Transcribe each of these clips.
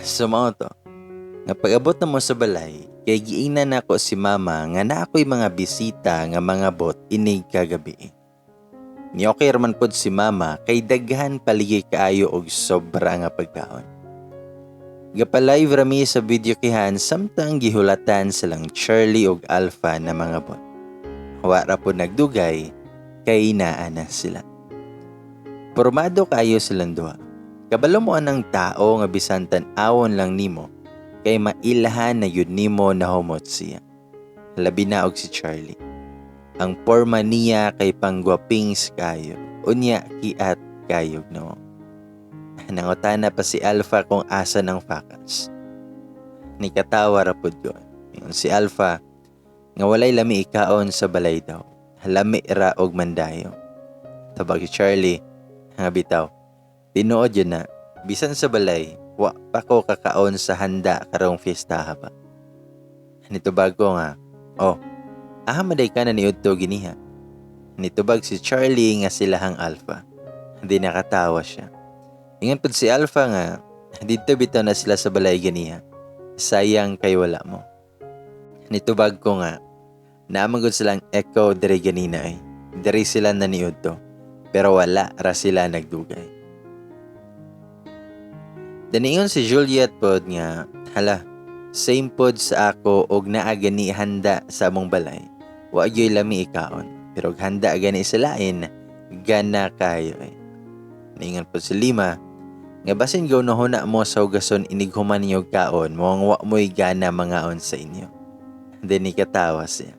So mao to. Nga pag-abot na mo sa balay, kay giingnan nako si mama nga naa ko'y mga bisita nga mga bot inig kagabi. Ni okay raman pod si mama kay daghan paligi kaayo og sobra nga pagkaon. Gapa-live rami sa video kihan samtang gihulatan silang Charlie og Alpha na mga bot. Wa ra pod nagdugay kay naa na sila. Pormado kaayo silang duha. Kabalo mo anang tao nga bisan tan-awon lang nimo kay mailahan na yun nimo nahumot siya. Labi na og si Charlie. Ang porma niya kay panggwapings kayo. Unya kiat kayog no. Nangutana pa si Alpha kung asa ng fakas. Nikatawa ra pud ko. Ingon si Alpha nga walay lami ikaon sa balay daw. Lami ra og mandayo. Tabag si Charlie nga bitaw. Tinuod yun na, bisan sa balay, wa pa ko kakaon sa handa karong fiestaha pa. Nitubag ko nga, "Oh, aha maday ka na niudto giniha?" Nitubag si Charlie nga silahang Alpha. Hindi nakatawa siya. Ingon pud si Alpha nga, didto bitaw na sila sa balay ganiha. Sayang kay wala mo. Nitubag ko nga, naamagod silang Echo diri ganina ay. Diri sila naniudto. Pero wala ra sila nagdugay. Daniingon si Juliet pod nga, hala, same pod sa ako og naa gani handa sa among balay. Wa gyoy lami ikaon, pero og handa gani sa lain, gana kayo eh. Niingon pod si Lima, nga basin gaw nahuna mo sa hugason inig human ninyo kaon, mo ang wa mo'y gana mangaon sa inyo. Then nikatawa siya.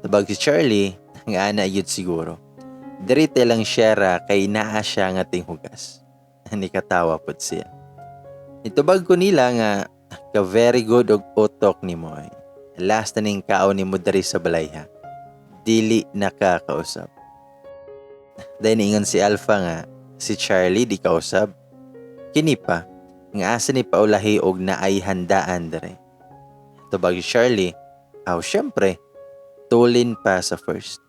Tabag si Charlie, nga ana yun siguro. Diri lang siya ra kay naa siya nga tinghugas. Nikatawa pod siya. Nitubag ko nila nga ka very good og utok nimo ay. Last na ning kaon nimo diri sa balay ha. Dili nakakausap. Dahil niingon si Alpha nga si Charlie di kausap. Kini pa nga asa ni paulahi og naay handaan diri. Tubag si Charlie, aw syempre, tulin pa sa first.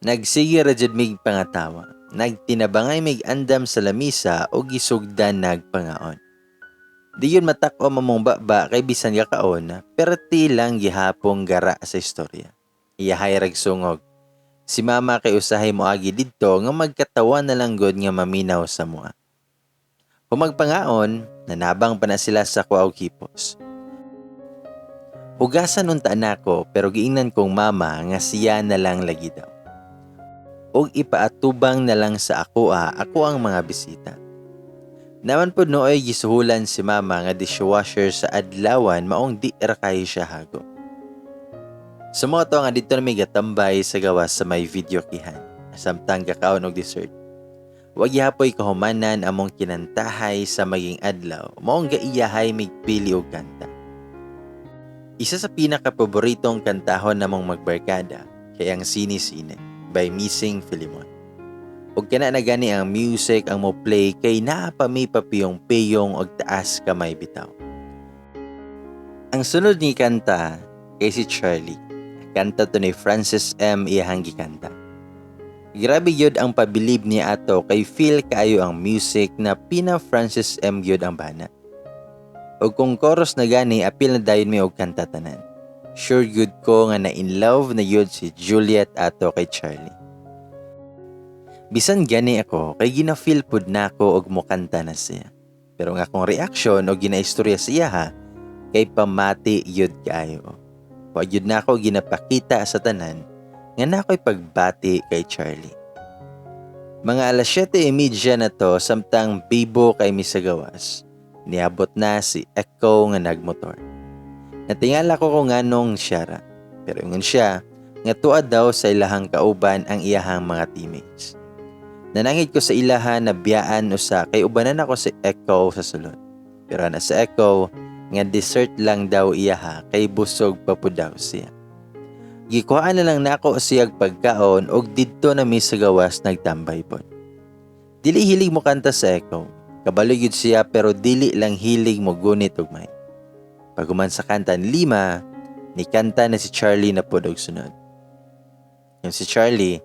Nagsige ra jud mig pangatawa. Nagtinabangay mig andam sa lamisa og gisugdan nagpangaon. Di yun matak-o mamong baba kay bisan gakaon, perti lang gihapong gara sa istorya. Iyahay rag sungog. Si mama kay usahay moagi didto nga magkatawa na lang gud nga maminaw sa mua. Humagpangaon, nanabang pa na sila sa kuaw hipos. Hugasan unta nako pero giingnan kong mama nga siya na lang lagi daw. Og ipaatubang na lang sa ako ako ang mga bisita. Naman pod nooy gisuhulan si mama nga dishwasher sa adlawan maong di ra kayo siya hago. Sa mga to nga dito na may gatambay sa gawas sa may video kihan, samtang gakaon og dessert. Wa gihapoy kahumanan among kinantahay sa maging adlaw, maong gaiyahay migpili og kanta. Isa sa pinakapaboritong kantahon namong magbarkada kay ang Sine Sine by Missing Filimon. Og kana na gani ang music ang mo play kay naa pa mi papiyong-piyong og taas kamay bitaw. Ang sunod ni kanta kay si Charlie. Kanta to ni Francis M. iyahang gikanta. Grabe gyud ang pabilib niya ato kay feel kaayo ang music na pina Francis M gyud ang bana. Og kung chorus na gani apil na dayon mi og kanta tanan. Sure gyud ko nga na in love na gyud si Juliet ato kay Charlie. Bisan gani ako kay gina-feel pud nako og mokanta na siya. Pero nga akong reaction og ginaistorya siya ha kay pamati gyud kaayo. Wa gyud nako ginapakita sa tanan nga nako'y pagbati kay Charlie. Mga alas 7:30 na to samtang bibo kay mi sa gawas. Niabot na si Echo nga nagmotor. Natingala ko kung nganong siya ra. Pero ingon siya nga tuad daw sa ilahang kauban ang iyahang mga teammates. Nanangid ko sa ilahan na biyaan usa kay ubanan ako si Echo sa sulod. Pero ana sa Echo nga dessert lang daw iyaha kay busog pa pud daw siya. Gikuhaan na lang nako siyag pagkaon og didto na mi sa gawas nagtambay pod. Dili hilig mo kanta sa Echo. Kabalo gyud siya pero dili lang hilig mo gunit og mic. Paghuman sa kanta ni Lima, ni kanta na si Charlie na pod og sunod. Yung si Charlie,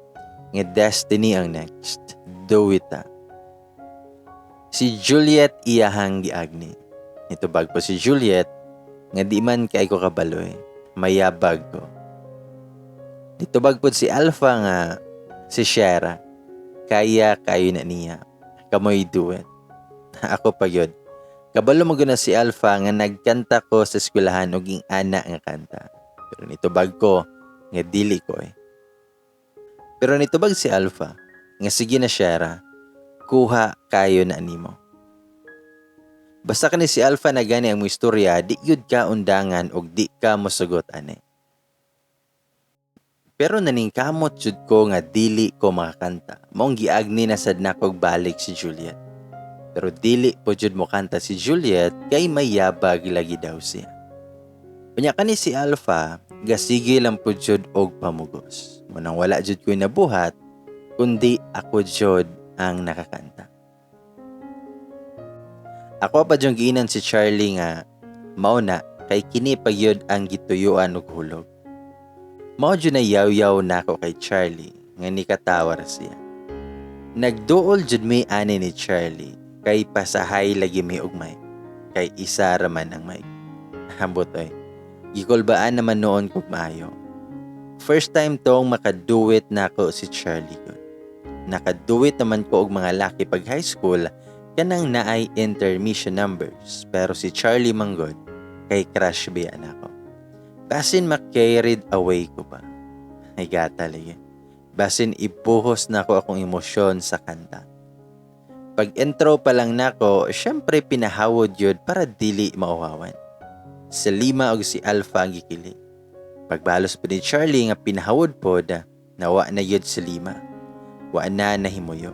nga Destiny ang next. Do it ta. Si Juliet iyahang giagni. Nitubag po si Juliet nga di man kay ko kabalo eh. Mayabag ko. Nitubag po si Alpha nga si Shera. Kaya kayo na niya. Kamoy duet. Ako pa yun. Kabalo mo na si Alpha nga nagkanta ko sa eskwelahan og ana nga kanta. Pero nitubag ko nga dili ko eh. Pero nitubag si Alpha nga sige na, Shera, kuha kayo na nimo. Basta kani si Alpha na gani ang mo istorya, di yud ka undangan og di ka mosugot ani. Pero naningkamot jud ko nga dili ko makakanta. Maong giagni na sad nakog balik si Juliet. Pero dili po jud mo kanta si Juliet kay mayabag lagi daw siya. Unya kani si Alpha, gasige lang po jud og pamugos. Munang wala jud ko'y nabuhat, kundi ako jud ang nakakanta. Ako pa jud giinan si Charlie nga mao na kay kini pagyud ang gituyuan og hulog. Mao jud na yaw-yaw nako kay Charlie nga nikatawa ra siya. Nagduol jud mi ani ni Charlie kay pasahay lagi mi og mic kay isa ra man ang mic. Ambot oy. Gikulbaan naman noon kog maayo. First time tong makaduet nako si Charlie gud. Nakaduet naman ko og mga laki pag high school kanang naay intermission numbers, pero si Charlie manggod kay crush biya nako. Basin ma-carried away ko ba. Ay gata lagi. Basin ibuhos nako akong emosyon sa kanta. Pag intro pa lang nako, syempre pinahawod yun para dili mauhawan. Si Lima og si Alpha ang gikili. Pagbalos po ni Charlie nga pinahawod pod, nawa na yun si Lima. Wa na nahimuyo.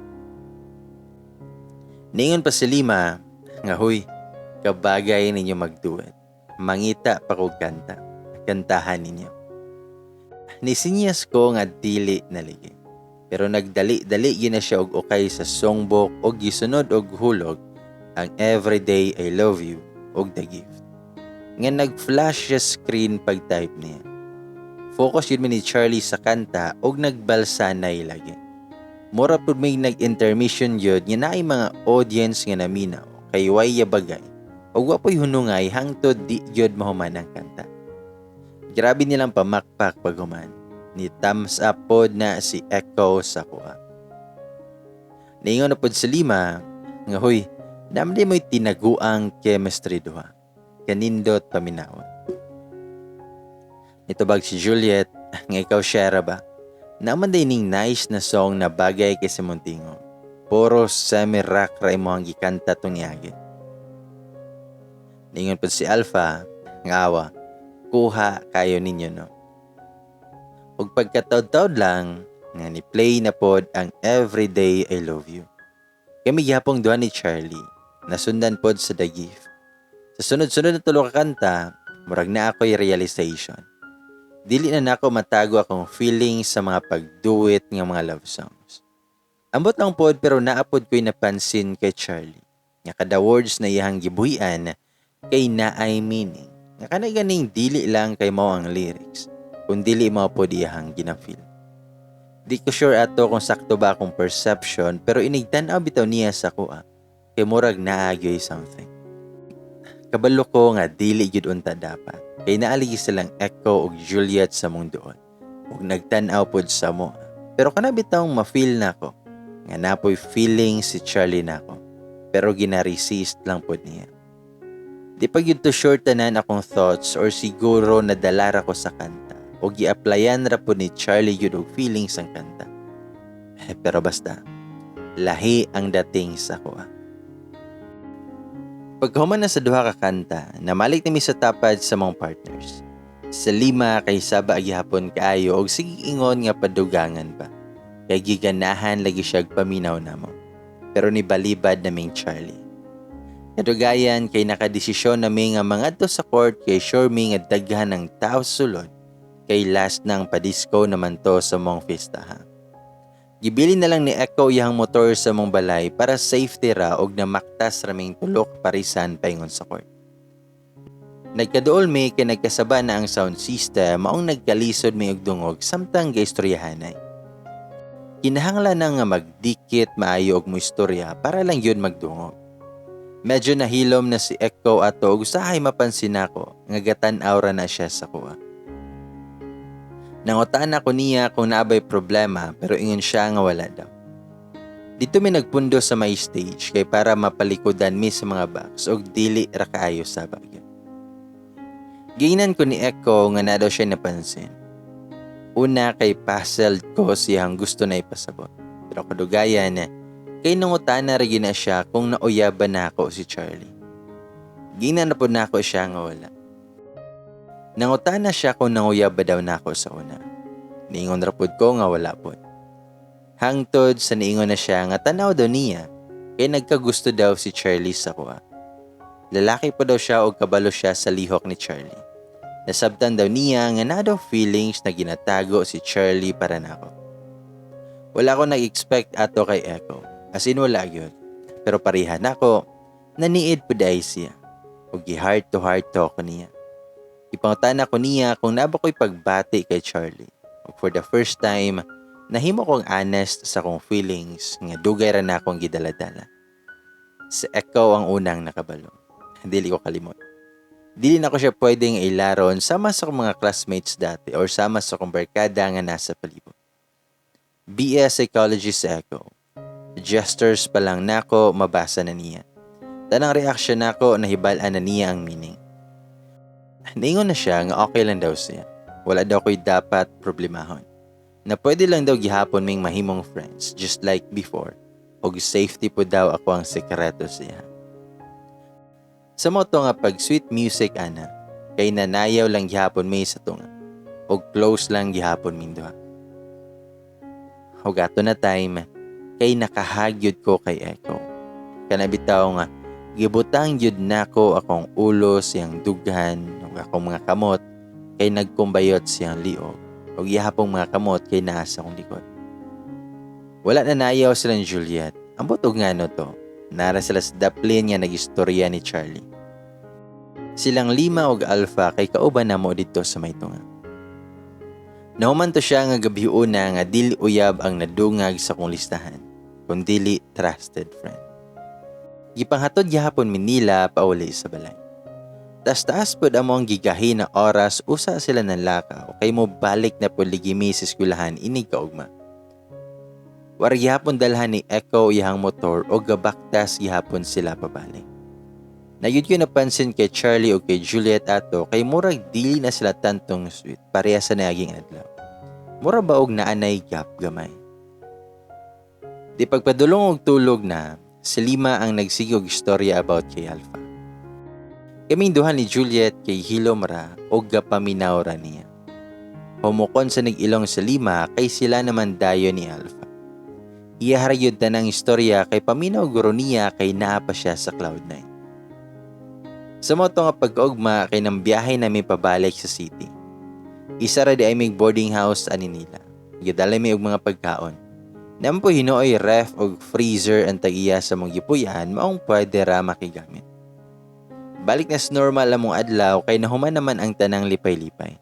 Ningon pa si Lima nga huy, kabagay ninyo magduet. Mangita pa kog kanta. Kantahan ninyo. Nisinyas ko nga dili naligi. Pero nagdali-dali yun na siya og ukay sa songbook og gisunod og hulog ang Everyday I Love You og The Gift. Nga nag-flash siya screen pag-type niya. Focus yun mi ni Charlie sa kanta og nagbalsanay lagi. Mura pud may nag-intermission yun nga naay mga audience nga naminaw kay way yabagay og wa po'y hunungay hangtod di gyud mahuman ang kanta. Grabe nilang pamakpak paghuman. Ni thumbs up pod na si Echo sa kuha. Niingon na pod sa Lima nga huy, namdi mo'y tinaguang chemistry duha. Kanindot paminawan. Nitubag si Juliet nga ikaw, Shera ba? Naman day ning nice na song na bagay kay sa Montingo. Puro semi-rock ra imo ang gikanta tong niagi. Ningon pod si Alpha nga awa, kuha kayo ninyo no. Ug pagkataod-taod lang nga ni play na pod ang Everyday I Love You. Kami gihapong duha ni Charlie, nasundan pod sa The Gift. Sa sunod-sunod na tulo ka kanta, murag na ako'y realization. Dili na nako matago akong feelings sa mga pagduet nga mga love songs. Ambot lang pod pero naapod ko'y napansin kay Charlie. Nga kada words na iyang gibuhian kay naay meaning. Nga kana ganing dili lang kay mao ang lyrics, kung dili mao pod iyang gina-feel. Di ko sure ato kung sakto ba akong perception, pero inigtan-aw bitaw niya sa kuha kay murag naagyoy something. Kabalo ko nga dili gyud unta dapat. Kay naaligi silang Echo ug Juliet sa mong duol. Ug nagtan-aw pod sa mo. Pero kana bitawng ma-feel nako nga napoy feeling si Charlie nako. Pero gina-resist lang pod niya. Di pa gyud to sure tanan akong thoughts or siguro nadala ra ko sa kanta o gi-applyan ra pod ni Charlie gyud og feelings ang kanta. Pero basta, lahi ang dating sa kuha. Pagkahuman na sa duha ka kanta, namalik nami sa tapad sa mga partners. Sa Lima kay saba gihapon kaayo og sige ingon nga padugangan pa. Kay giganahan lagi siya paminaw namo. Pero nibalibad naming Charlie. Kadugayan kay nakadesisyon nami nga mangadto sa court kay sure mi nga daghan ng tao sa sulod kay last nang padisco naman to sa mong fiesta. Gibilin na lang ni Echo iyang motor sa mong balay para safety ra og namaktas raming tulok parisan paingon sa court. Nagkaduol mi kay nagkasaba na ang sound system, maong nagkalisod mi og dungog samtang gaistoryahanay. Kinahanglan na nga magdikit maayo og mo istorya para lang yun magdungog. Medyo nahilom na si Echo ato ug usahay mapansin nako nga gatan-aw ra na siya sa akoa. Nangutan ako niya kung naa bay problema, pero ingon siya nga wala daw. Didto mi nagpundo sa may stage kay para mapalikudan mi sa mga box ug dili ra kaayo sa bagyo. Giingnan ko ni Echo nga naa daw siya napansin. Una kay puzzled ko sa iyang gusto na ipasabot. Pero kadugayan kay nangutana ra gyud na siya kung nauyaban nako si Charlie. Giingnan na pod nako siya nga wala. Nangutana siya kung nanguyab ba daw nako sa una. Niingon ra pod ko nga wala pod. Hangtod sa niingon na siya nga tanaw daw niya kay nagkagusto daw si Charlie sa akoa. Lalaki pa daw siya og kabalo siya sa lihok ni Charlie. Nasabtan daw niya nga naa daw feelings na ginatago si Charlie para nako. Wala ko nag-expect ato kay Echo. As in, wala gyud. Pero pareha nako, naniid pud ay siya. Og gi-heart to heart talk ko niya. Ipangutana ko niya kung naa ba ko'y pagbati kay Charlie. Ug for the first time, nahimo kong honest sa akong feelings nga dugay ra na akong gidala-dala. Si Echo ang unang nakabalo. Dili ko kalimot. Dili na ko siya pwedeng ilaron sama sa akong mga classmates dati or sama sa akong barkada nga nasa palibot. BS Psychology sa Echo. Gestures pa lang nako, mabasa na niya. Tanang reaction nako, nahibal-an na niya ang meaning. Niingon na siya nga okay lang daw siya. Wala daw ko'y dapat problemahon. Na pwede lang daw gihapon ming mahimong friends just like before. Og safety po daw ako ang sekreto siya. Sa mao to nga pag sweet music ana, kay nanayaw lang gihapon mi sa tunga. Og close lang gihapon ming duha. Og ato na time, kay nakahagyod ko kay Echo. Kana bitaw nga gibutang gyud nako akong ulo siyang dughan ug akong mga kamot kay nagkumbayot siyang liog ug iyahapong mga kamot kay naa sa akong likod. Wala na nayaw silang Juliet. Ambot og ngano to. Naa ra sila sa daplin nga nagistorya ni Charlie. Silang Lima og Alpha kay kauban namo didto sa may tunga. Nahuman to siya nga gabi una nga dili uyab ang nadungag sa kong listahan, kun dili trusted friend. Gipanghatod gihapon mi nila pauli sa balay. Taas-taas pod amo ang gigahi na oras usa sila nanlakaw kay mo balik na pod ligi mi sa eskwelahan inig kaugma. Wara gihapon dalhan ni Echo iyang motor o gabaktas gihapon sila pabalik. Naa gyud ko napansin kay Charlie o kay Juliet ato kay murag dili na sila tantong sweet pareha sa niaging adlaw. Mura ba og naanay gap gamay. Di pagpadulong og tulog na, si Lima ang nagsigog istorya about kay Alpha. Kaming duha ni Juliet kay hilom ra og gapaminaw ra niya. Humukon sa nag-ilong sa Lima kay sila naman dayon ni Alpha. Iya ra gyud tanang istorya kay paminaw guro niya kay naa pa siya sa cloud nine. Sa mao to nga pagkaugma kay nang biyahe nami pabalik sa city. Isa ra di ay may boarding house ani nila. Gidala mi og mga pagkaon. Naa man po hinuoy ref og freezer ang tag-iya sa mong gipuy-an, maong pwede ra makigamit. Balik na sa normal among adlaw kay nahuman naman ang tanang lipay-lipay.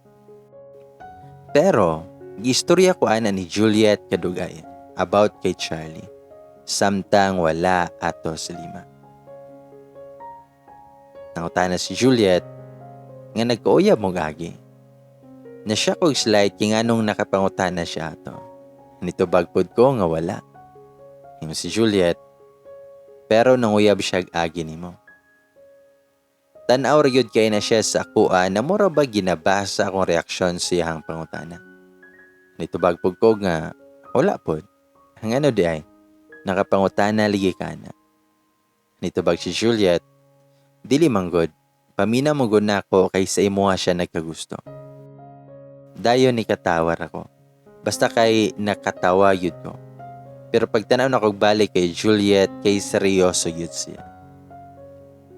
Pero giistorya ko ana ni Juliet kadugayan about kay Charlie, samtang wala ato sa Lima. Nangutana si Juliet nga nagkauyab mo gagi. Na-shock og slight kay nganong nakapangutana siya ato. Nitubag pod ko nga wala. Ingon si Juliet, pero nanguyab siya agi nimo. Tan-aw ra gyud kay na siya sa akoa na mura ba ginabasa akong reaksyon sa iyang pangutana. Nitubag pod ko nga wala pod. Ngano di ay nakapangutana ligi ka na? Nitubag si Juliet, dili man gud, paminaw mo gud nako kay sa imuha siya nagkagusto. Dayon ni katawar ako. Basta kay nakatawa yun ko. Pero pagtanaw na kog balik kay Juliet, kay seryoso yun siya.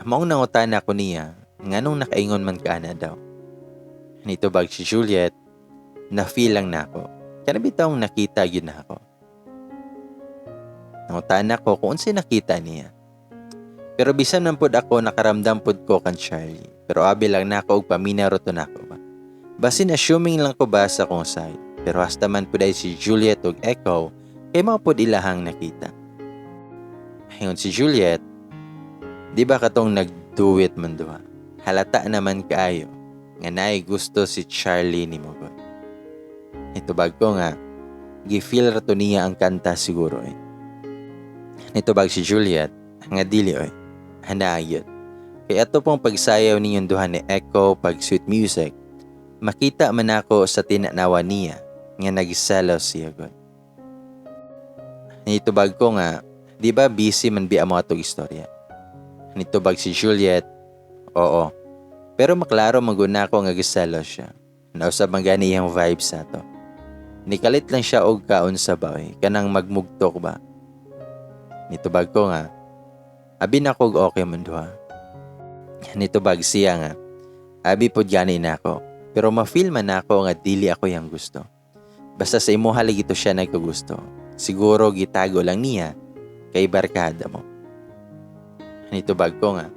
Maong nangutana ko niya, nganong nakaingon man ka ana daw? Nitubag si Juliet, na feel lang nako. Kana bitawng nakita yun na ako. Nangutana ko kung unsay nakita niya. Pero bisan man pud ako, nakaramdam pud ko kan Charlie. Pero abi lang nako og paminaw ro to nako ba. Basin assuming lang ko ba sa akong side. Pero hasta man pud ay si Juliet ug Echo kay mao pud ilahang nakita. Ingon si Juliet, Di ba katong nagduet man duha? Halata naman kaayo nga naay gusto si Charlie nimo gud. Nitubag ko nga, gi-feel ra to niya ang kanta siguro eh. Nitubag si Juliet nga dili oy, naa gyud. Kay ato pong pagsayaw ninyong duha ni Echo pag sweet music, makita man ako sa tinanawa niya nga nagselos siya gud. Nitubag ko nga, di ba busy man biya mo atong istorya? Nitubag si Juliet, oo. Pero maklaro man gud nako nga giselos siya. Nausab man gani iyang vibes ato. Nikalit lang siya og kaon sa ba oy, kanang magmugtok ba. Nitubag ko nga, abi nako og okay man duha. Nitubag siya nga, abi pod gani nako. Pero ma-feel man nako nga dili ako yang gusto. Basta sa imuha lagi to siya nagkagusto. Siguro gitago lang niya kay barkada mo. Nitubag ko nga,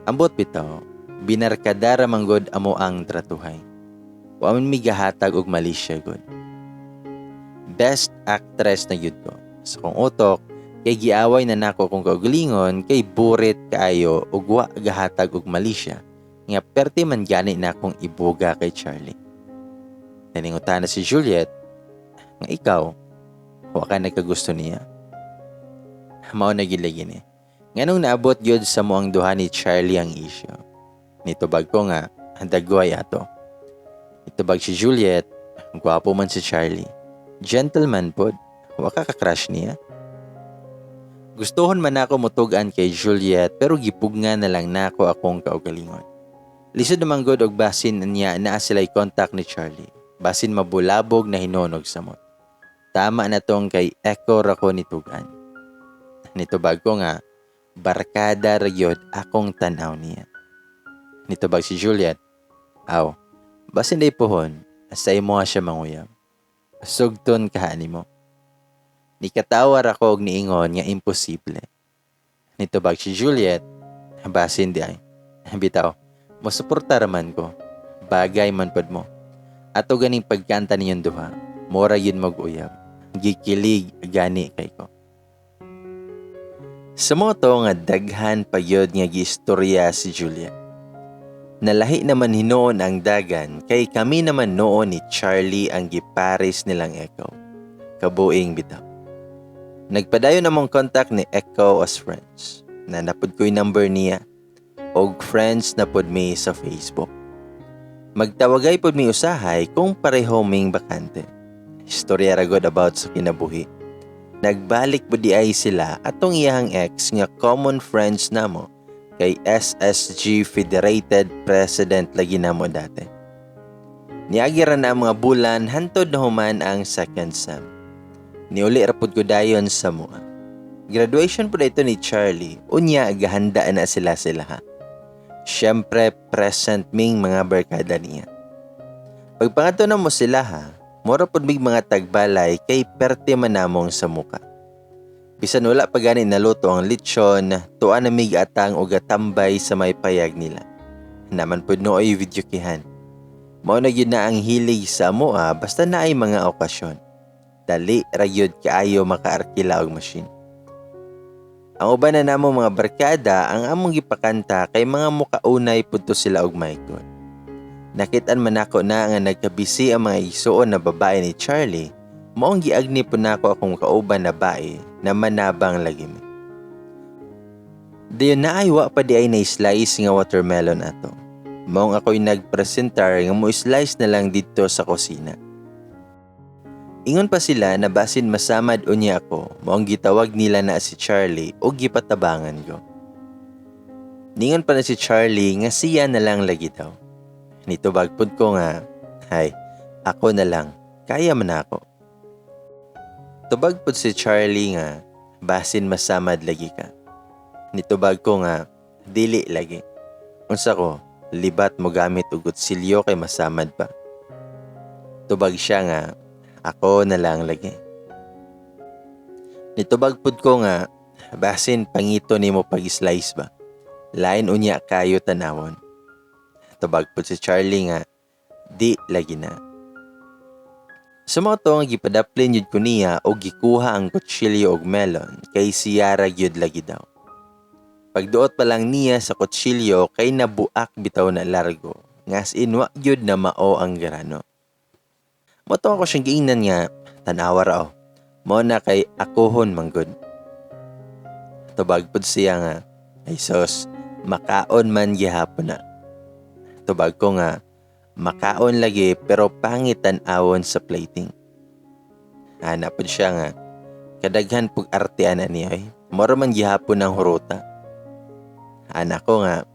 ambot bitaw, binarkadara man gud amo ang tratuhay. Wa man mi gahatag og malisya gud. Best actress na gyud ko. Sa kong utok, kay giaway na nako kong kaugalingon kay burit kaayo ug wa gahatag og malisya nga perti man gani na akong ibuga kay Charlie. Naningutana si Juliet nga ikaw, wa ka nagkagusto niya. Mao na gyud lagi ni. Nganong naabot gyud sa mo ang duha ni Charlie ang issue. Nitubag ko nga, dagway ato. Nitubag si Juliet, gwapo man si Charlie. Gentleman pod, wa ka ka-crush niya. Gustuhon man ako mutugan kay Juliet pero gipugna na lang nako akong kaugalingon. Lisod naman gud og basin niya naa sila'y contact ni Charlie. Basin mabulabog na hinuon og samot. Tama na tong kay Echo ra ko nitugan. Nitubag ko nga, barkada ra gyud akong tan-aw niya. Nitubag si Juliet, aw, basin day pohon, sa imo siya manguyab. Sugton ka nimo. Nikatawa ra ko og niingon nga imposible. Nitubag si Juliet, basin di ay. Bitaw, mosuporta ra man ko. Bagay man pod mo. Ato ganing pagkanta ninyong duha, mora yun mag-uyab. Gikilig gani kay ko. Sa moto nga daghan pa gyud nga giistorya si Juliet. Nalahi naman hinuon ang dagan kay kami naman noon ni Charlie ang gipares nilang Echo. Kabuing bitaw. Nagpadayon among contact ni Echo as friends. Na napud ko'y number niya. Og friends na pod mi sa Facebook. Magtawagay pod mi usahay kung pareho ming bakante. Istorya ra gud about sa kinabuhi. Nagbalik pod di ay sila atong iyahang ex nga common friends namo kay SSG Federated President lagi namo dati. Niagi ra na ang mga bulan hantod na human ang second sem. Niuli ra pud ko dayon sa mua. Graduation pud ito ni Charlie, unya gahanda na sila sila ha. Siyempre present ming mga barkada niya. Pagpangadto na mo sila ha, mura pud mig mga tagbalay kay perte man namong sa muka. Bisan wala pa gani naluto ang lechon, tuwa na mig atang og tambay sa may payag nila. Naman pud nooy videokehan. Mao na gyud na ang hilig sa amoa basta naay mga okasyon. Dali ra gyud kaayo makaarkila og machine. Ang uban na namo mga barkada ang among gipakanta kay mga mukaunay pud to sila og mic. Nakit-an man nako na nga nagkabisi ang mga igsuon na babae ni Charlie, maong giagni po nako akong kauban na bae na manabang lagi mi. Dayon naay wa pa di ay na-slice nga watermelon ato. Maong ako'y nagpresentar nga mo slice na lang didto sa kusina. Ingon pa sila na basin masamad unya ako, maong gitawag nila na si Charlie o gipatabangan ko. Ningon pa na si Charlie nga siya na lang lagi daw. Nitubag pud ko nga, hay, ako na lang, kaya man ako. Tubag pud si Charlie nga, basin masamad lagi ka. Nitubag ko nga, dili lagi. Unsa ko, libat mo gamit og kutsilyo kay masamad pa. Tubag siya nga, ako na lang lagi. Nitubag pud ko nga, basin pangito nimo pag-slice ba. Lain unya kayo tanawon. Tubag pud si Charlie nga, di lagi na. Sa mga to nga gipadaplin yun ko niya o gikuha ang kutsilyo og melon kay siya ra gyud lagi daw. Pagduot pa lang niya sa kutsilyo kay nabuak bitaw na largo. Nga as in wa gyud na mao ang grano. Mao to ako siyang giingnan nga tan-awa ra oh. Mao na kay akohon manggod. Tubag pud siya nga, ay sos, makaon man gihapon na. Tubag ko nga, makaon lagi pero pangit tan-awon sa plating. Ana pud siya nga, kadaghan pug arte ana niya eh. Mora man gihapon ang huruta. Ana ko nga,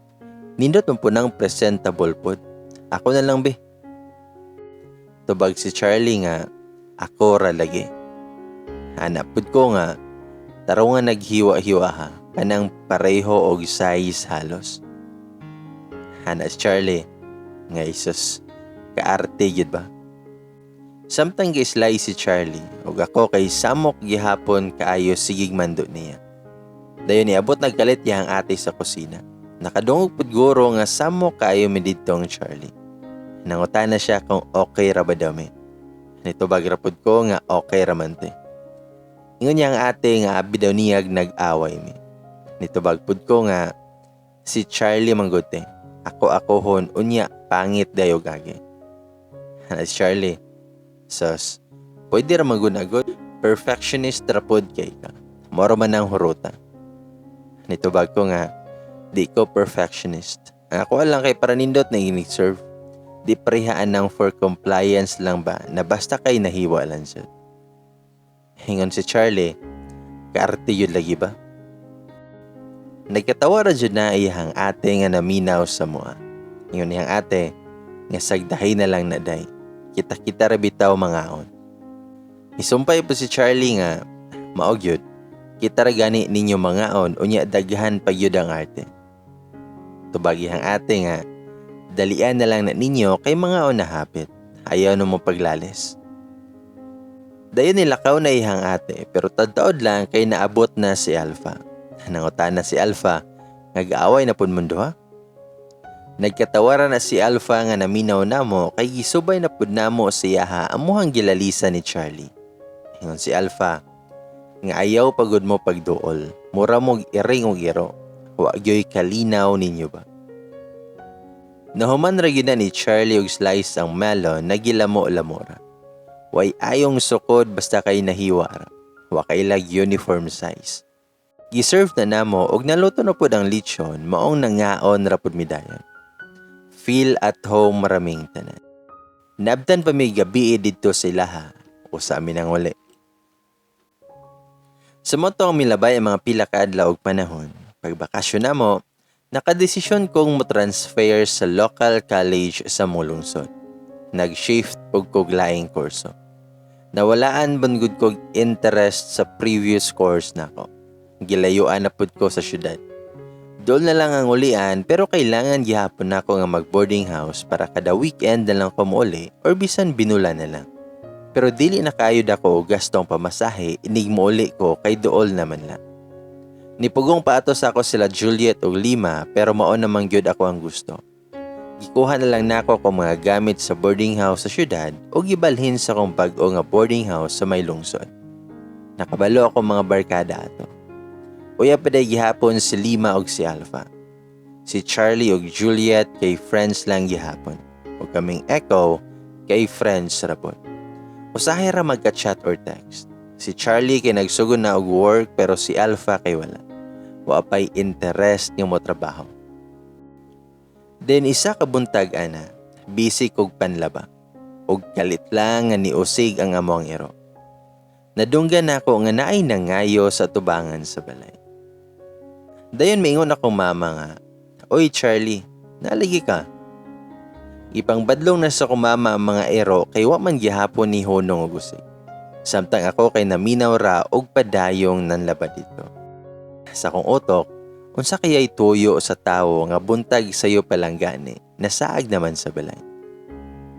nindot man po ng presentable pod. Ako na lang be. Tubag si Charlie nga, ako ra lagi. Ana pud ko nga, taro nga naghiwa-hiwa ha, kanang pareho og size halos. Ana si Charlie, nga isus, kaarte gyud ba? Samtang gi-slice si Charlie, ug ako kay samok gihapon kaayo sigig mando niya. Dayon niabot nagkalit iyang ate sa kusina. Nakadungog pud guro nga samok kaayo mi didto ang Charlie. Nangutana siya kung okay ra ba daw mi. Nitubag ra pud ko nga okay ra man te. Ingon niya ang ate nga abi daw niyag nag-away mi. Nitubag pud ko nga si Charlie man gud te. Ako akohon unya pangit dayo gagi. Ana si Charlie, sus, pwede ra magunagod. Perfectionist ra pod kay ka. Moro man ang huruta. Nitubag ko nga, di ko perfectionist. Ang ako lang kay para nindot na inig-serve. Di parehaan ng for compliance lang ba na basta kay nahiwa lang siya. Hingon si Charlie, kaarte yun lagi ba? Nagkatawa ra jud na iyang ate nga naminaw sa mua. Ingon niyang ate, nga sagdahay na lang na day. Kita-kita ra bitaw mangaon. Isumpay po si Charlie nga, mao gyud, kita ra gani ninyo mangaon unya daghan pa gyud ang arte. Tubag iyang ate nga, dalian na lang na ninyo kay mangaon na hapit. Ayaw na mo paglalis. Dayon nilakaw na iyang ate pero tadtaod lang kay naabot na si Alpha. Nangutan na si Alpha, nag-aaway na pud mundo ha. Nagkatawara na si Alpha nga naminaw namo kay gisubay na pud namo siya ha amuhang gilalisa ni Charlie. Ingon si Alpha, nga ayaw pagod mo pagduol, mura mog iring og iro, wa gyoy kalinaw ninyo ba. Nahuman ra gyud na ni Charlie og slice ang melon na gilamo-lamora. Way ayong sukod basta kay nahiwa ra. Wa kay lag uniform size. Giserve na namo og naluto na pud ang lechon maong nangaon ra pud midayon. Feel at home maraming tanan. Nabtan pa mi gabi didto sa ilaha o sa amin ang uli. Sa moto ang milabay ang mga pila ka adlaw og panahon. Pagbakasyon namo, nakadesisyon kong mo-transfer sa local college sa Mulungsod. Nag-shift og kog laing kurso. Nawalaan man gud kog interest sa previous course nako. Gilayuan na pud ko sa syudad. Dool na lang ang ulian pero kailangan gihapon nako nga mag-boarding house para kada weekend na lang ko mouli or bisan binula na lang. Pero dili na kaayod ako gastong pamasahe inig mouli ko kay dool naman lang. Nipugong pa ato sa ako sila Juliet og Lima pero mao namang gyud ako ang gusto. Gikuha na lang nako akong mga gamit sa boarding house sa syudad o gibalhin sa akong bag-o nga boarding house sa may lungsod. Nakabalo ako mga barkada ato. Uya pa day gihapon si Lima og si Alpha. Si Charlie og Juliet kay friends lang gihapon. O kaming Echo kay friends ra pod. Usahay ra magka-chat or text. Si Charlie kay nagsugod na og work pero si Alpha kay wala. Wa pay interest nga mo trabaho. Then isa ka buntag ana, busy kog panlaba. Og kalit lang nga niusig ang among iro. Nadunggan nako nga naay nangayo sa tubangan sa balay. Dayon maingon akong mama nga, "Oy Charlie, nalagi ka." Ipangbadlong na sa akong mama ang mga ero kay wa man gihapon ni hunong og usig. Samtang ako kay naminaw ra og padayong nanlaba dito. Sa akong utok, unsa kaya'y tuyo sa tawo nga buntag sayo palang gani, nasaag naman sa balay.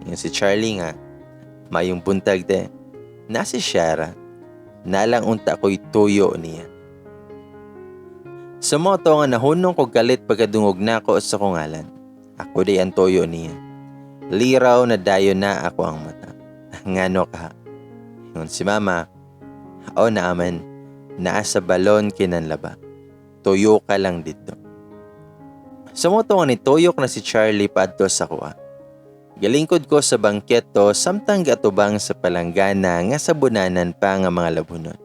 Ingon si Charlie nga, "Mayong buntag de, na si Shara, nalang unta ko'y tuyo niya." Sa moto nga nahunong ko galit pagkadungog nako sa kong ngalan. Ako di ang tuyo niya. Liraw na dayon na ako ang mata. "Ngano ka?" Ingon si mama, "O naaman, naa sa balon kinanlaba." Tuyo ka lang dito. Sa mao to nga nituyok na si Charlie paadto sa akoa. Galingkod ko sa bangketo samtang gatubang sa palanggana nga sabunanan pa nga mga labhunon.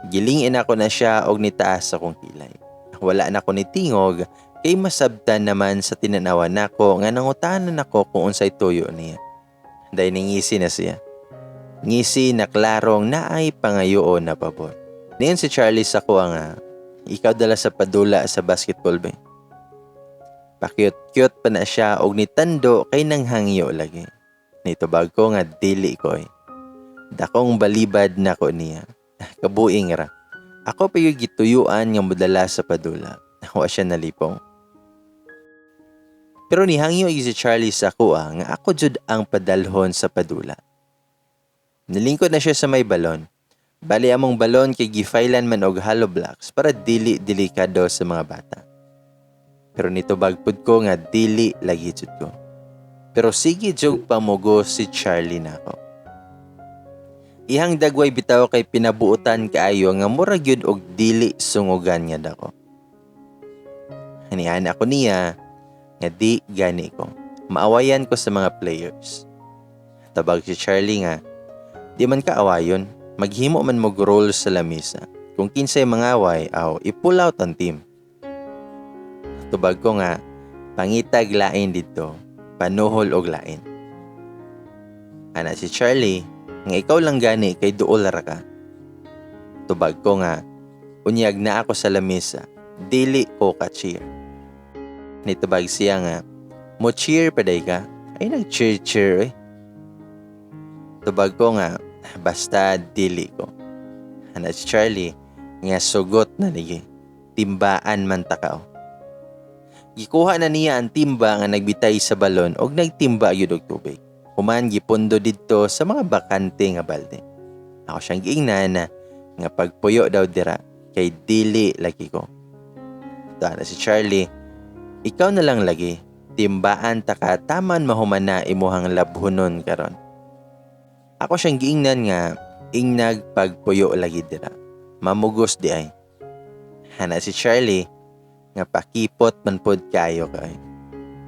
Gilingin ako na siya og nitaas akong kilay. Wala na ko nitingog kay masabtan naman sa tinanawan nako nga nangutanan ako kung unsay tuyo niya. Dayon ningisi na siya. Ngisi na klarong naay pangayoon na pabor. Niingon si Charlie sa akoa nga, "Ikaw dala sa padula sa basketball ba?" Pa-cute-cute pa na siya og nitando kay nanghangyo lagi. Nitubag ko nga dili ko eh. Dakong balibad nako niya. Kabuing ra. Ako pa yung gituyuan nga modala sa padula. Wa siya nalipong. Pero nihangyo si Charlie sa akoa nga ako jud ang padalhon sa padula. Nilingkod na siya sa may balon. Bali among balon kay gifailan man og hollow blocks para dili delikado sa mga bata. Pero nitubag pud ko nga dili lagi jud ko. Pero sige jud pamugos si Charlie nako. Ihang dagway bitaw kay pinabuotan kaayo nga mura gyud og dili sungugan nga dako. Hanian ako niya nga di gani ko. Maawayan ko sa mga players. Tabag si Charlie nga, "Di man ka awayon, maghimo man mo role sa lamisa. Kung kinsay mangaway, aw, i-pull out ang team." Tubag ko nga, "Pangitag lain dito, panuhol og lain." Ana si Charlie, nga "Ikaw lang gani kay duol ra ka." Tubag ko nga, "Unyag naa ko sa lamisa, dili ko ka cheer." Nitubag siya nga, "Mo cheer pa day ka? Ay nag-cheer cheer eh." Tubag ko nga, "Basta dili ko." Ana si Charlie, nga "Sugot na ligi. Timbaan man ta ka oh." Gikuha na niya ang timba nga nagbitay sa balon og nagtimba gyud og tubig. Human gipundo didto sa mga bakante nga balde. Ako siyang giingnan na nga pagpuyo daw dira kay dili lagi ko. Ana si Charlie, "Ikaw na lang lagi. Timbaan ta ka taman mahuman na imuhang labhunon karon." Ako siyang giingnan nga ingnag pagpuyo lagi dira. Mamugos di ay. Ana si Charlie nga "Pakipot man pod kayo kay.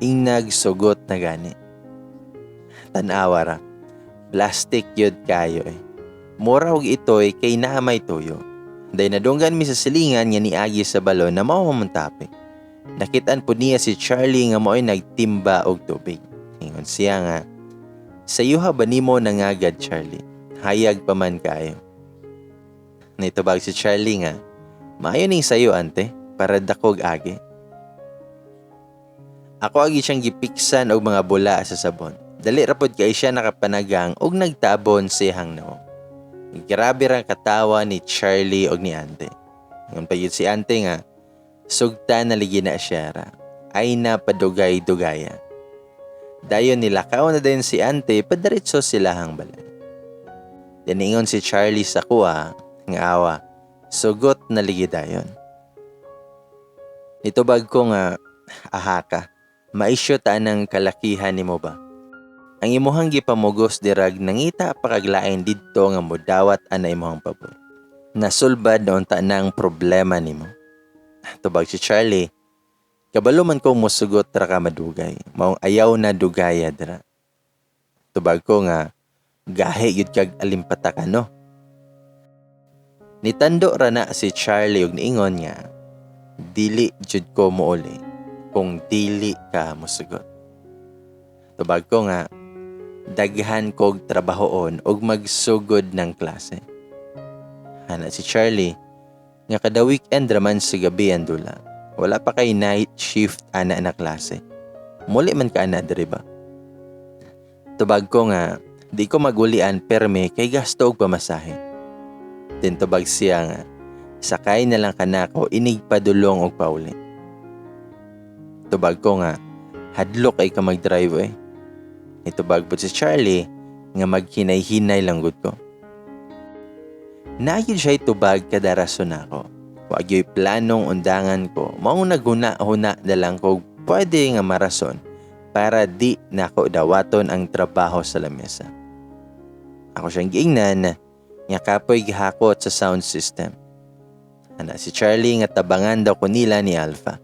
Ingnag sugot na gani. Tan-awa ra. Plastic yun kayo eh. Mura og itoy kay naa may tuyo." Day nadunggan mi sa silingan nga niagi sa balon na mao man topic. Nakitaan po niya si Charlie nga mao'y nagtimba og tubig. Ingon siya nga, "Sayuha ba nimo nangagad, Charlie? Hayag pa man kayo." Nitubag si Charlie nga, "Maayo ning sayo ante, para dakog agi." Ako agi siyang gipiksan og mga bula sa sabon. Dali ra pod kay siya nakapanagang og nagtabon sa iyang nawong. Grabe ra katawa ni Charlie og ni Ante. Ingon pa yun si Ante nga, "Sugta na ligi na siya ra. Ay na padugay-dugaya." Dayon nilakaw na din si Ante padiretso silahang balay. Diningon si Charlie sa akoa nga awa, "Sugot na ligi dayon." Nitubag ko nga, "Aha ka, maisyo ta ng kalakihan nimo ba? Ang imuhang gipamugos dirag nangita pa kaglain didto nga mudawat ana imuhang pabor. Nasulbad na unta ng problema nimo." Tubag si Charlie, "Kabalo man ko musugot ra ka madugay, maong ayaw na dugaya dira." Tubag ko nga, "Gahi gyud kag alimpataka no." Nitando ra na si Charlie ug niingon nga, "Dili jud ko mouli kung dili ka mosugot." Tubag ko nga, "Daghan kog trabahoon ug magsugod ng klase." Ana si Charlie, nga "Kada weekend raman sa gabi ang dula. Wala pa kay night shift ana na klase. Muli man ka ana diri ba?" Tubag ko nga, "Di ko magulian perme kay gasto og pamasahe." Tintubag siya nga, "Sakay na lang kanako inig padulong og pauli." Tubag ko nga, "Hadlok ay ka mag-drive eh." Nitubag pod si Charlie nga maghinay-hinay lang gud ko. Naayod siya tubag kada rason nako. Wa gyoy planong undangan ko, maong naghuna-huna na lang ko pwede nga marason para di nako dawaton ang trabaho sa lamesa. Ako siyang giingnan nga kapoy gihakot sa sound system. Ana si Charlie nga tabangan daw ko nila ni Alpha.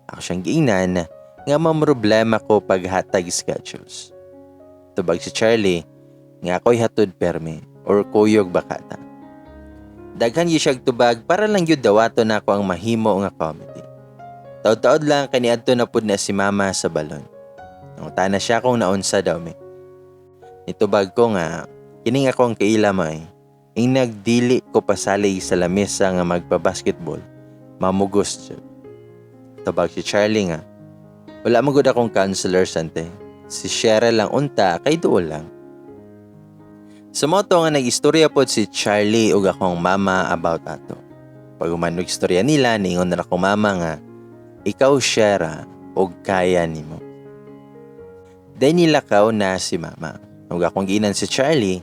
Ako siyang giingnan nga mamroblema ko paghatag schedules. Tubag si Charlie nga ako'y hatod permi or kuyog bakata. Daghan gyud siyag tubag para lang gyud dawaton nako ang mahimo nga committee. Taod-taod lang kaniadto na pud na si Mama sa balon. Nangutana siya kung naunsa daw mi. Nitubag ko nga kining ako ang kaila ma eh. Ing nagdili ko pasalig sa lamesa nga magpa-basketball, mamugos jud. Tubag si Charlie nga, wala man gud akong counselor sante. Si Cheryl lang unta kay duol lang. Sa mao to nga nag-istorya pod si Charlie ug akong mama about ato. Pag human og istorya nila, niingon na akong mama nga, "Ikaw, Shera, og kaya nimo." Then nilakaw na si mama. Ug akong giingnan si Charlie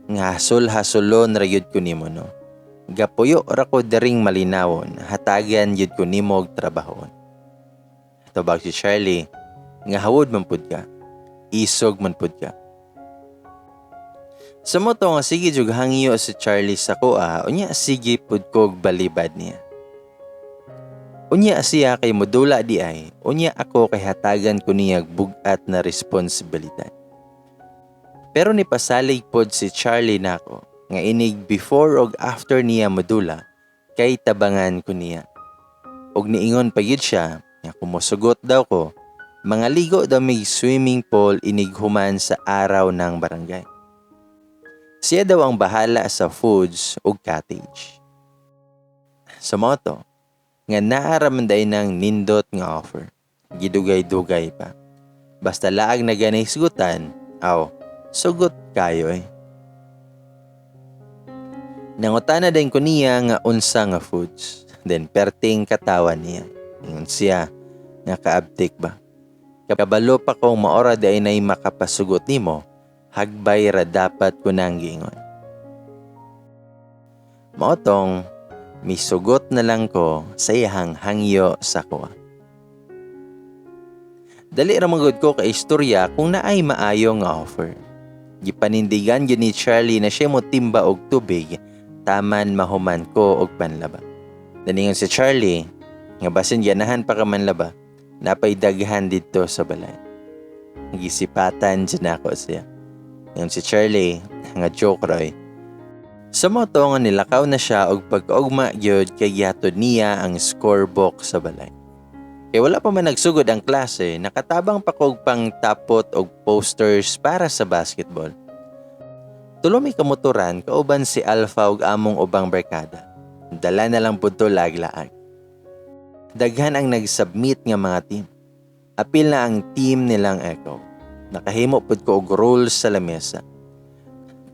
nga hasol-hasolon ra gyud ko nimo, no. Gapuyo ra ko diring malinawon, hatagan gyud ko nimo og trabahoon. Tubag si Charlie nga hawod man pud ka. Isog man pud ka. Sa mao to nga sige jug hangyo si Charlie sa kuha, unya sige pud kog balibad niya. Unya siya kay modula di ay, unya ako kay hatagan ko niya bug-at na responsibilidad. Pero ni pasalig pod si Charlie nako nga inig before og after niya modula kay tabangan ko niya. Og niingon pa gyud siya nga kung mosugot daw ko, mga ligo daw mig swimming pool inig human sa araw ng barangay. Siya daw ang bahala sa foods ug cottage. Sa mao to, nga naa ra man diay nang nindot nga offer. Gidugay-dugay pa. Basta laag na gani sugutan, aw, sugot kayo eh. Nangutana din ko niya nga unsa nga foods. Then perting katawa niya. Ingon siya nga kaabtik ba. Kabalo pa kong maora di ay nay makapasugot nimo, hagbay ra dapat ko nang giingon. Mao tong misugot na lang ko sa iyahang hangyo sa kuha. Dali ra man gud ko ka istorya kung naay maayo nga offer. Gipanindigan gyud ni Charlie na siya mo timba og tubig taman mahuman ko og panlaba. Daningon si Charlie nga basin ganahan pa ka manlaba, napay daghan didto sa balay. Gisipatan jud nako siya. Ingon si Charlie nga joke roy. Sa mao to nga nilakaw na siya og pagkaugma gyud kay gihatod niya ang scorebook sa balay. Kay wala pa man nagsugod ang klase, nakatabang pa kog pang tapot og posters para sa basketball. Tulo mi kamotoran kauban si Alpha ug among ubang barkada. Dala na lang pud to laag-laag. Daghan ang nag-submit nga mga team. Apil na ang team nilang Echo. Nakahimo pud ko og rules sa lamesa.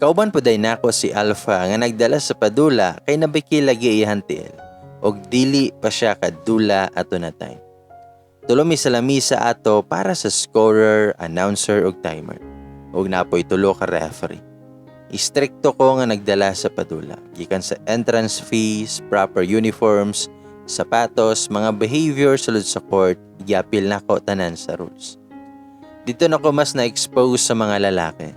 Kauban pud ay nako si Alpha nga nagdala sa padula kay nabiki lagi iyang tiil og dili pa siya kadula ato na time. Tulo mi sa lamisa ato para sa scorer, announcer ug timer. Ug napoy tulo ka referee. Istrikto ko nga nagdala sa padula. Gikan sa entrance fees, proper uniforms, sapatos, mga behavior sulod sa court, giapil nako tanan sa rules. Dito na ko mas na-expose sa mga lalaki.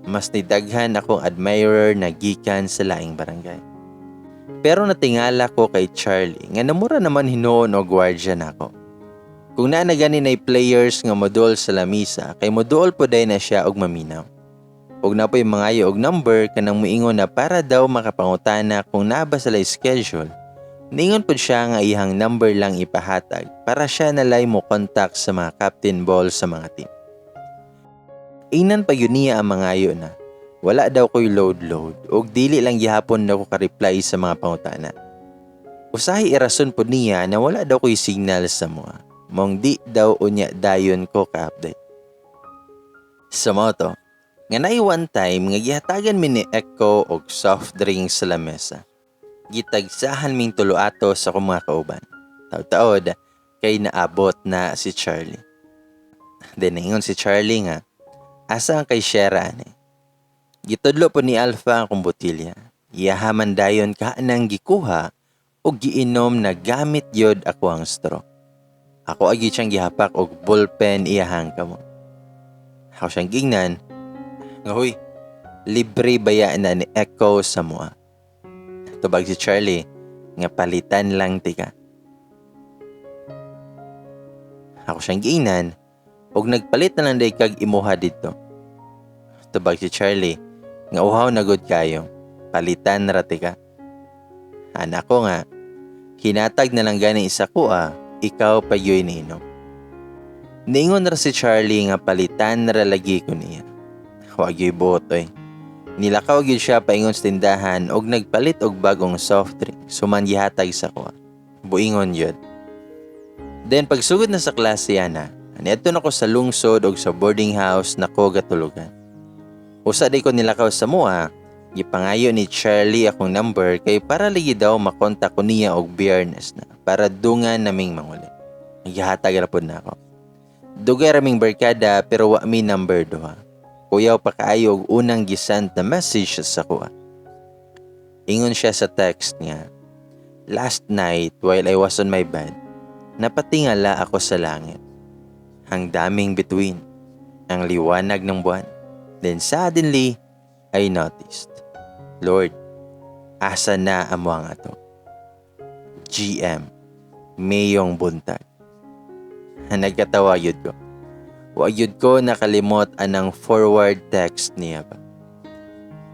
Mas nidaghan akong admirer na gikan sa laing barangay. Pero natingala ko kay Charlie nga namura naman hinuon og gwardya nako. Kung naa na gani nay players nga modol sa lamisa kay moduol po day na siya og maminaw. Og napoy mangayo og number kanang muingon na para daw makapangutana kung naa ba sila schedule. Ningon pud siya nga iyang number lang ipahatag para siya nalay mo contact sa mga captain ball sa mga team. Ingnan pa yun niya ang mangayo na. Wala daw ko'y load-load og dili lang gihapon daw ko ka-reply sa mga pangutana. Usahay irason pod niya na wala daw ko'y signal sa mua. Mong di daw unya dayon ko ka-update. Sa mao to, nga naay one time nga gihatagan mi ni Echo og soft drinks sa lamesa. Gitagsahan ming tulo ato sa akong mga kauban. Taod-taod kay naabot na si Charlie. Then ingon si Charlie nga, "Asa ang kay Shera ani?" Gitudlo po ni Alpha ang akong botilya. Iyahaman dayon ka nang gikuha og giinom na gamit yod ako ang straw. Ako agi siyang gihapak og ballpen iyahang kamot. Ako siyang gingnan nga, "Huy, libre baya na ni Echo sa mua?" Tubag si Charlie Nga palitan lang tika. Ako siyang giingnan og nagpalit na lang day kag imuha didto. Tubag si Charlie nga uhaw na gud kayo. Palitan ra tika. Ana ko nga hinatag na lang gani isa ko ah, ikaw pa gyud niinom. Niingon ra si Charlie nga palitan ra lagi ko niya. Wa gyud buot oy. Nilakaw gyud siya paingon sa tindahan og nagpalit og bagong soft drink suman gihatag sa kuha. Buingon gyud. Then pagsugod na sa klase ana, niadto na ko sa lungsod og sa boarding house na ko gatulugan. Usa di ko nilakaw sa mua, gipangayo ni Charlie akong number kay para lagi daw makontak ko niya og Biyernes na para dungan naming manguli. Gihatag ra pod nako. Dugay raming barkada pero wa mi number duha. Kuyaw pa kaayo og unang gisend na message sa kuha. Ingon siya sa text nga, "Last night while I was on my bed, napatingala ako sa langit. Ang daming bituin, ang liwanag ng buwan. Then suddenly, I noticed, Lord, asa na amo ang ato? GM, mayong buntag." Nagkatawa yun ko. Wa gyud ko nakalimot anang forward text niya ba.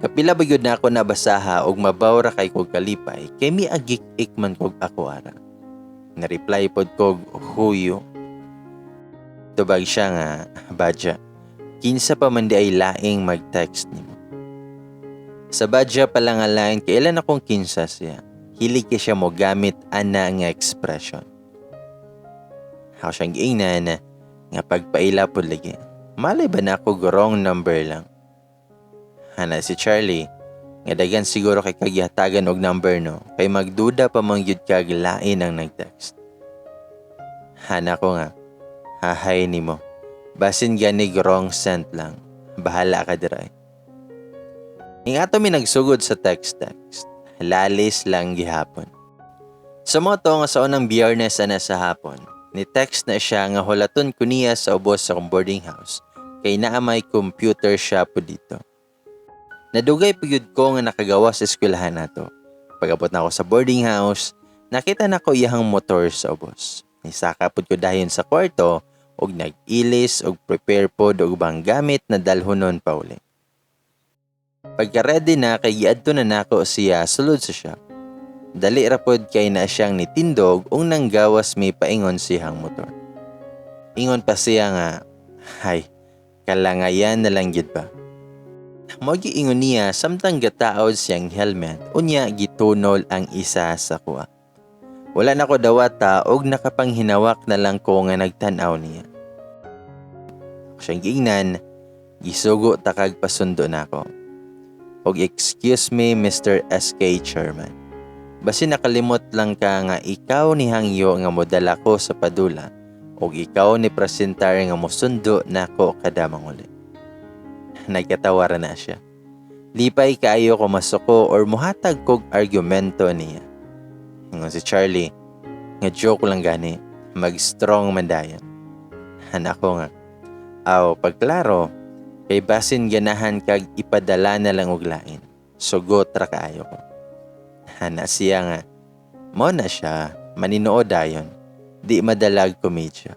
Kapila ba gyud na ako nabasaha og mabaw ra kay kog kalipay kay miagik-ik man kog ako ara. Na-reply pod kog huyo. Tubag siya nga, "Badya, kinsa pa man di ay laing mag-text nimo?" Sa badya pa lang nga line, kailan akong kinsa siya. Hilig kay siya mo gamit ana nga expression. Ako siyang giingnan nga pagpaila pod lagi. Malay ba na ako wrong number lang? Ana si Charlie, nga daghan siguro kay kagihatagan og number no, kay magduda pa man gyud kag lain ang nag-text. Ana ko nga, hahay nimo. Basin ganig wrong sent lang. Bahala ka diray. Ing ato mi nagsugod sa text-text. Lalis lang gihapon. Sa mo to nga sa unang Biyernes ana sa hapon, ni text na siya nga hulaton ko niya sa ubos sa akong boarding house kay naa may computer shop po dito. Nadugay pa gyud ko nga nakagawa sa eskwelahan nato. Pag-abot na ako sa boarding house, nakita na ko iyahang motor sa ubos. Nisaka pod ko dayon sa kwarto og nag-ilis og prepare pod og ubang gamit na dalhonon pauli. Pagka-ready na kay giadto na nako siya sulod sa shop. Dali ra pod kay na siyang nitindog ug nanggawas mi paingon siyang motor. Ingon pa siya nga, "Hay, kalangayan na lang gid ba?" Mao giingon niya samtang gataod siyang helmet, unya gitunol ang isa sa kuha. Wala na ko dawata og nakapanghinawak na lang ko nga nagtan-aw niya. Ako siyang giingnan, gisugo takag pasundo nako. Og excuse me, Mr. SK Chairman. Basi nakalimot lang ka nga ikaw ni hangyo nga modala ko sa padula og ikaw ni presentar nga mosundo nako kada manguli. Nagkatawa ra na siya. Lipay kaayo ko masuko or muhatag kog argumento niya. Ingon si Charlie, nga joke lang gani, mag-strong man dayon. Ana ko nga, aw pagklaro, kay basin ganahan kag ipadala na lang og lain. Sugot ra kaayo ko. Ana siya nga, mo na siya, maninuod dayon, di madalag komedya.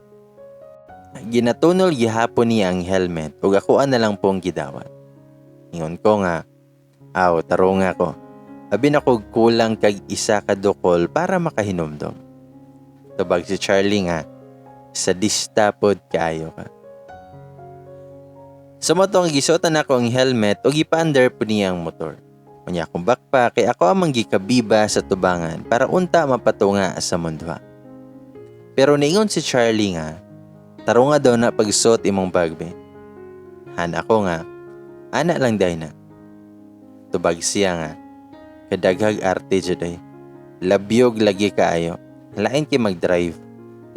Ginatunol gihapon niya ang helmet ug ako na lang pong gidawat. Ingon ko nga, aw tarong ako. Abi na kog kulang kag isa ka dukol para makahinumdom. Tubag si Charlie nga, sadista pod kaayo ka. Sa mo to nga gisuotan nako ang helmet ug gipa-under po niya ang motor. Unya akong backpack kay ako amang gikabiba sa tubangan para unta mapatunga sa munduha. Pero niingon si Charlie nga, tarunga daw na pagsuot imong bag be. Ana ko nga, ana lang day na. Tubag siya nga, kadaghag arte jud ay. Labyog lagi kaayo. Lain kay mag-drive.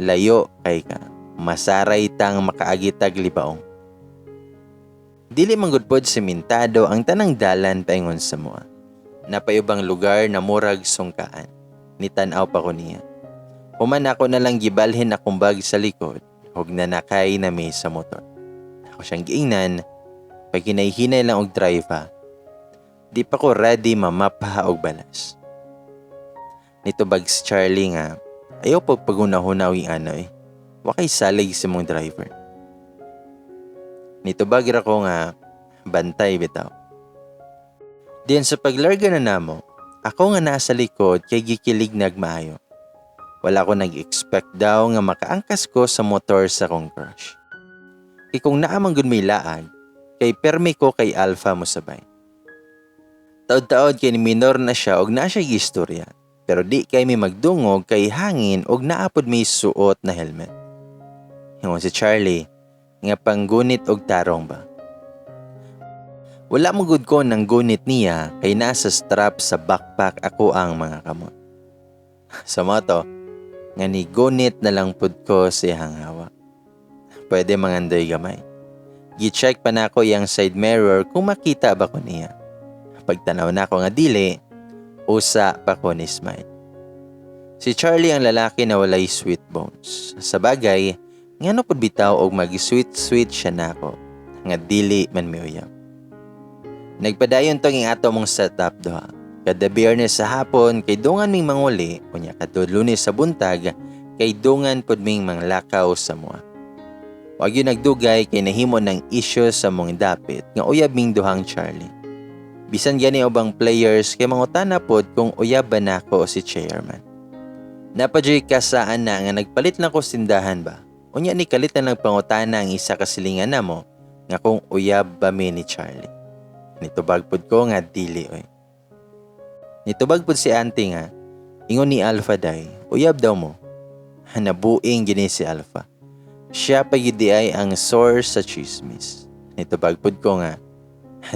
Layo kay ka. Masaray tang makaagitag libaong. Dili man gud pod sementado ang tanang dalan paingon sa mua. Napayubang lugar na murag sungkaan. Nitan-aw pa ko niya. Human ako na lang gibalhin akong bag sa likod ug nanakay na mi sa motor. Ako siyang giingnan, pag hinay-hinay lang og drive ha. Di pa ko ready mamapha og balas. Nitubag si Charlie nga, "Ayaw pagpaghuna-huna og ano eh. Wa kay salig sa mong driver." Nitubag ra ko nga, "Bantay bitaw." Diyan sa paglarga na namo, ako nga nasa likod kay gikilig nagmaayo. Wala ko nag-expect daw nga makaangkas ko sa motor sa kong crush. Kay kung naa man gud may laag, kay permi ko kay Alpha mosabay. Taod-taod kay ni minor na siya og naa siya istorya. Pero di kay mi magdungog kay hangin og naa pod may suot na helmet. Ingon si Charlie nga panggunit og tarong ba. Wala mo gud ko nang gunit niya kay nasa strap sa backpack ako ang mga kamot. Sa moto, nga ni gunit na lang pud ko sa iyang hawa. Pwede mangandoy gamay. Gi-check pa nako iyang side mirror kung makita ba ko niya. Pagtanaw nako nga dili, usa pa ko ni smile. Si Charlie ang lalaki na walay sweet bones. Sa bagay, ngano pud bitaw og mag-sweet-sweet siya nako nga dili man miuyab. Nagpadayon tong ato mong setup duha. Kada Biyernes sa hapon kay dungan ming manguli, unya kadto Lunes sa buntag kay dungan pud ming manglakaw sa mua. Wa gyud nagdugay kay nahimo ng issue sa mong dapit nga uyab ming duhang Charlie. Bisan gani ubang players kay mangutana pod kung uyab ba nako si chairman. Napadyoy kasaan na nga nagpalit lang ko sindahan ba. Unya ni kalit na nagpangutana ang isa ka silingan namo nga kung uyab ba mi ni Charlie. Nitubag pod ko nga dili oy. Nitubag pod si auntie nga ingon ni Alpha day, uyab daw mo. Nabuing gini si Alpha. Siya pa gyud ay ang source sa chismis. Nitubag pod ko nga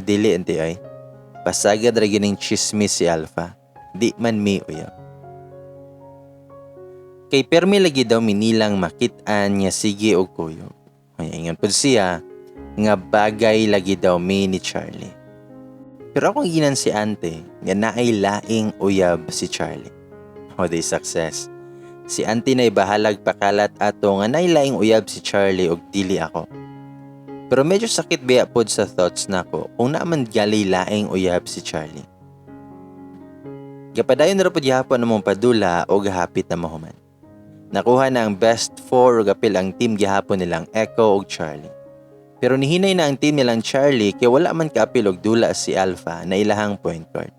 dili, auntie ay. Pasagad ra gining chismis si Alpha. Di man mi uyab. Kay permi lagi daw minilang makit-an nga sige og kuyog. Ay, ingon pod siya nga bagay lagi daw mi ni Charlie. Pero akong ginan si ante nga naay laing uyab si Charlie. O day success. Si ante na bahalag pakalat ato nga naay laing uyab si Charlie og dili ako. Pero medyo sakit biya pod sa thoughts nako kung naaman gali laing uyab si Charlie. Gapadayon ra pod gihapon among padula og gahapit na mahuman. Nakuha na ang best four ug apil ang team gihapon nilang Echo ug Charlie. Pero nihinay na ang team nilang Charlie kay wala man kaapil og dula si Alpha na ilahang point guard.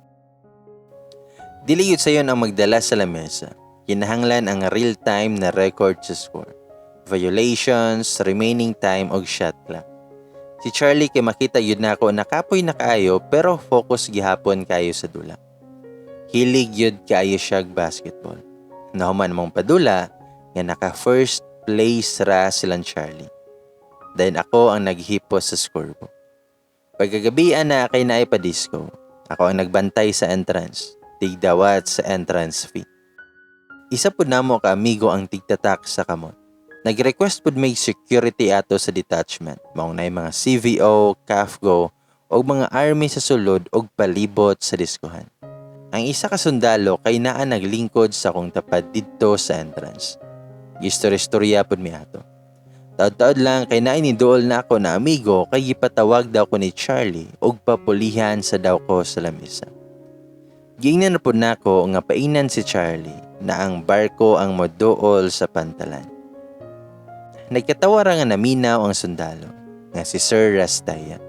Dili yun sayon ang magdala sa lamesa. Kinahanglan ang real time na record sa score, violations, remaining time og shot clock. Si Charlie kay makita yun nako nakapoy na kaayo pero focus gihapon kayo sa dula. Hilig yun kaayo siya basketball. Nahuman mong padula nga naka first place ra silang Charlie. Dahil ako ang naghipos sa scorebook. Pagkagabian na kay naay pa disco. Ako ang nagbantay sa entrance. Tigdawat sa entrance fee. Isa pud namo ka amigo ang tigtatak sa kamot. Nag-request pud may security ato sa detachment. Maong naay mga CVO, CAFGO, og mga army sa sulod og palibot sa diskohan. Ang isa ka sundalo kay naa naglingkod sa akong tapad didto sa entrance. Gistorya-istorya pud mi ato. Taod-taod lang kay naay niduol na ako na amigo kay gipatawag daw ko ni Charlie og papulihan sa daw ko sa lamesa. Giingnan na pud nako nga painan si Charlie na ang barko ang moduol sa pantalan. Nagkatawa ra nga naminaw ang sundalo nga si Sir Rastaya.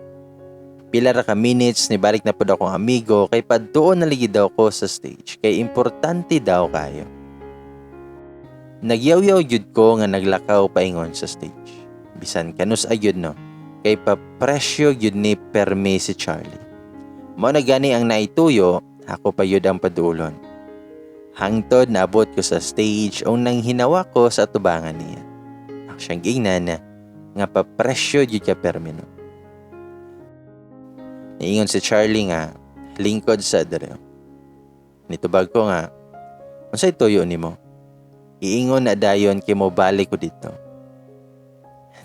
Pila ra ka minutes nibalik na pud akong amigo kay padtuon na lagi daw ko sa stage kay importante daw kayo. Nagyaw-yaw gyud ko nga naglakaw paingon sa stage. Bisan kanus gyud no, kay papresyo gyud ni permi si Charlie. Mao na gani ang naituyo, ako pa yun ang padulon. Hangtod naabot ko sa stage o nang hinawa ko sa atubangan niya. Ako siyang giingnan na nga papresyo gyud ka permi no. Niingon si Charlie nga lingkod sa dere. Nitubag ko nga, "Unsay tuyo nimo? Iingon na dayon kay mo balik ko dito."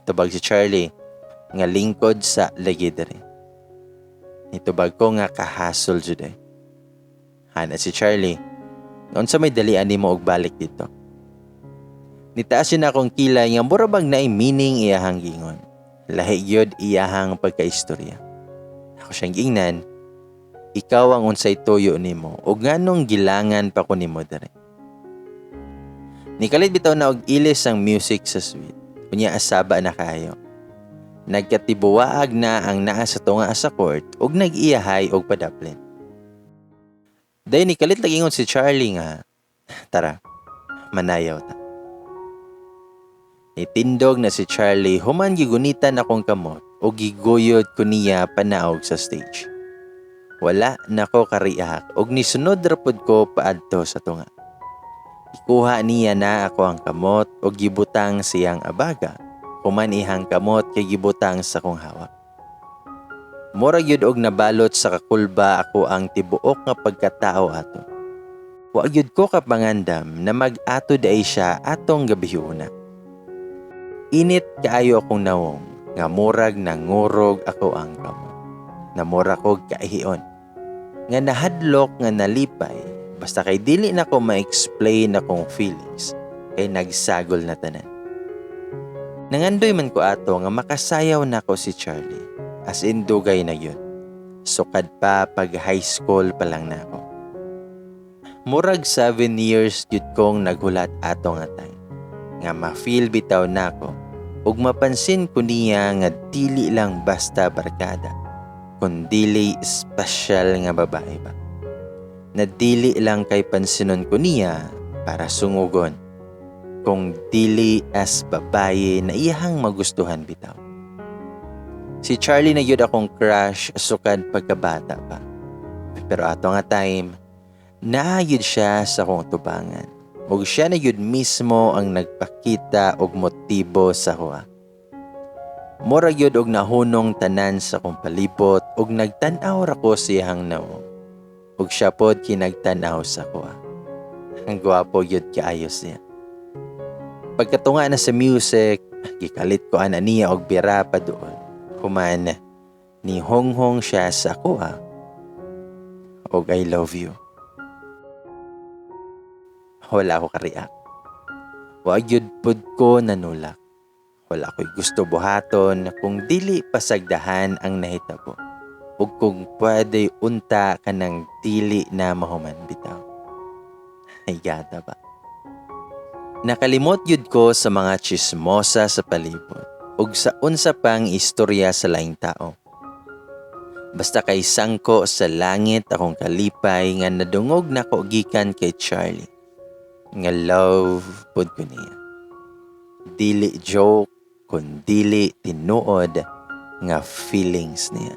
Tubag si Charlie nga lingkod sa lagi dere. Nitubag ko nga kahasol jud eh. Hana si Charlie, "Unsa may dalian nimo og balik dito?" Nitaas yun akong kilay nga mura bag naay meaning iyahang gingon. Lahi gyud iyahang pagkaistorya. Ako siyang giingnan, "Ikaw ang unsay tuyo nimo ug nganong gilangan pa ko nimo dere?" Nikalit bitaw na og ilis ang music sa suite. Unya asaba na kayo. Nagkatibuwaag na ang naa sa tunga sa court ug nag-iyahay og padaplin. Dayon nikalit lagi ingon si Charlie nga, "Tara, manayaw ta." Nitindog na si Charlie human gigunitan akong kamot o giguyod ko niya panaog sa stage. Wala na ko ka-react og nisunod ra pud ko paadto sa tunga. Ikuha niya na ako ang kamot og gibutang siyang abaga, human ihang kamot kay gibutang sa kong hawak. Mura gyud og nabalot sa kakulba ako ang tibuok nga pagkatao ato. Wa gyud ko kapangandam na mag-ato diay siya atong gabiuna. Init kaayo akong nawong nga murag nangurog ako ang kamot. Namura kog kaihion. Nga nahadlok nga nalipay, basta kay dili na ko ma-explain akong feelings kay nagsagol na tanan. Nangandoy man ko ato nga makasayaw nako si Charlie. As in dugay na yun. Sukad pa pag high school pa lang na ako. Murag 7 years gyud kong naghulat ato nga time. Nga ma-feel bitaw nako ug mapansin ko niya nga dili lang basta barkada, kun dili special nga babae ba. Na dili lang kay pansinon ko niya para sungugon, kung dili as babae na iyahang magustuhan bitaw. Si Charlie na gyud akong crush sukad pagkabata pa. Pero ato nga time, naa gyud siya sa akong tubangan. Ug siya na gyud mismo ang nagpakita og motibo sa akoa. Mura gyud og nahunong tanan sa akong palibot ug nagtan-aw ra ko siyang nawong. Ug siya pod kinagtan-aw sa akoa. Ang gwapo gyud kaayo siya. Pagkatunga na sa music, gikalit ko ana niya og bira pa doon. Human, ni honghong siya sa akoa. Og "I love you." Wala ako ka-react. Wa gyud pud ko nanulak. Wala ko'y gusto buhaton kung dili pasagdahan ang nahitabo. Ug kung pwede unta kanang dili na mahuman bitaw. Ay gata ba? Nakalimot yun ko sa mga chismosa sa palibot ug sa unsa pang istorya sa laing tao. Basta kay sangko sa langit akong kalipay nga nadungog nako gikan kay Charlie. Nga love pud ko niya. Dili joke kun dili tinuod nga feelings niya.